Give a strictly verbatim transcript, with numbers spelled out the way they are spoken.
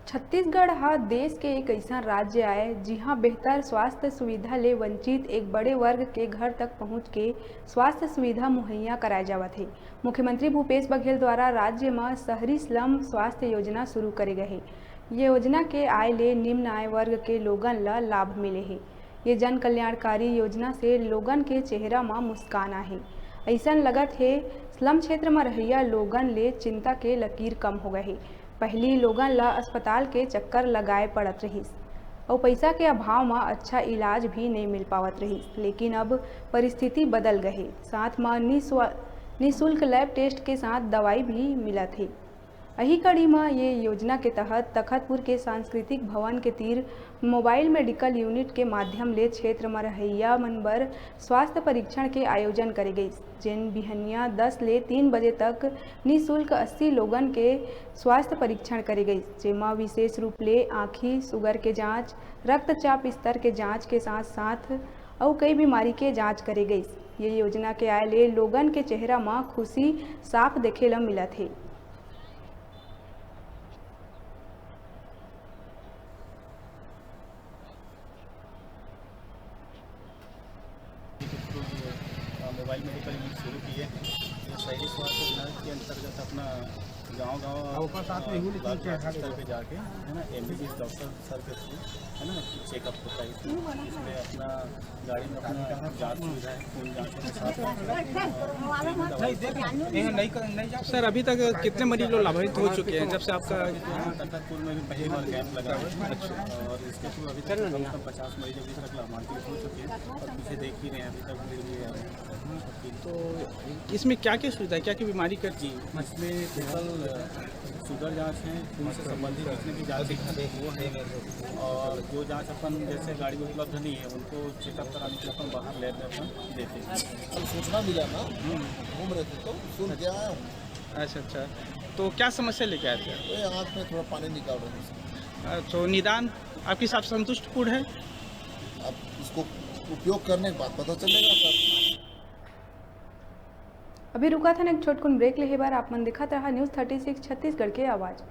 छत्तीसगढ़ ह देश के एक अइसन राज्य आय, जिहां बेहतर स्वास्थ्य सुविधा ले वंचित एक बड़े वर्ग के घर तक पहुंच के स्वास्थ्य सुविधा मुहैया कराए जावत हे। मुख्यमंत्री भूपेश बघेल द्वारा राज्य म शहरी स्लम स्वास्थ्य योजना शुरू करे गए हे। ये योजना के आय ले निम्न आय वर्ग के लोगन ल लाभ मिले हे। ये जन कल्याणकारी योजना से लोगन के चेहरा म मुस्कान आहे। अइसन लगत हे, स्लम क्षेत्र म रहइया लोगन ले चिंता के लकीर कम हो गए हे। पहिली लोगन ल अस्पताल के चक्कर लगाए पड़त रहिस, अउ पइसा के अभाव म अच्छा इलाज भी नइ मिल पावत रहिस, लेकिन अब परिस्थिति बदल गए हे। साथ म निस्वा-, निशुल्क लैब टेस्ट के साथ दवाई भी मिलत हे। अही कड़ी म ये योजना के तहत तखतपुर के सांस्कृतिक भवन के तीर मोबाइल मेडिकल यूनिट के माध्यम ले क्षेत्र म रहइया मन बर स्वास्थ्य परीक्षण के आयोजन करे गइस, जेन बिहनिया दस ले तीन बजे तक निशुल्क अस्सी लोगन के स्वास्थ्य परीक्षण करे गइस, जेमा विशेष रूप ले आँखी, सुगर के जांच, रक्तचाप स्तर के जांच के साथ-साथ अउ कई बीमारी के जांच करे गइस। ये योजना के आय ले लोगन के चेहरा म खुशी साफ देखे ल मिलत हे। मोबाइल मेडिकल यूनिट शुरू किए, जो शहरी स्वास्थ्य विभाग के अंतर्गत अपना गांव-गांव, हाँ, ऊपर साथ में अ, ही लिखी ब्लॉक, है, ब्लॉक स्तर पे जाके, है ना, एमबीबीएस डॉक्टर सर के थ्रू, है ना, चेकअप होता है इसमें। इसमें अपना गाड़ी में अपना जांच सुविधा है, खून जांच के साथ। नहीं, देख, ये नहीं कर, नहीं जा सर, अभी तक कितने मरीज लोग लाभान्वित हो चुके हैं जब से आपका? यहाँ तखतपुर में भी पहली बार कैंप लगा है। अच्छा। और इसके थ्रू अभी तक कम से कम पचास मरीज अभी तक लाभान्वित हो चुके हैं और पीछे देख ही रहे हैं, अभी तक भीड़ भी है। तो इसमें क्या क्या सुविधा है, क्या क्या बीमारी का? जी, इसमें टोटल, अ, शुगर जांच है, खून से संबंधित जितने भी जांच है, वो है। और जो जांच अपन जैसे गाड़ी में उपलब्ध नहीं है, उनको चेकअप कराने के लिए अपन बाहर लैब में अपन देते हैं। अब सूचना मिला ना, घूम रहे थे तो सुन के आया हूँ। अच्छा, अच्छा। तो क्या समस्या लेके आए थे? ये आँख में थोड़ा पानी निकाल रहे हैं। अच्छा, निदान आपके हिसाब से संतुष्टपूर्ण है? अब इसको उपयोग करने के बाद पता चलेगा सर। अभी रुकत हन एक छोटकुन ब्रेक लेहे बर। आप मन देखत रहा न्यूज़ थर्टी सिक्स छत्तीसगढ़ के आवाज़।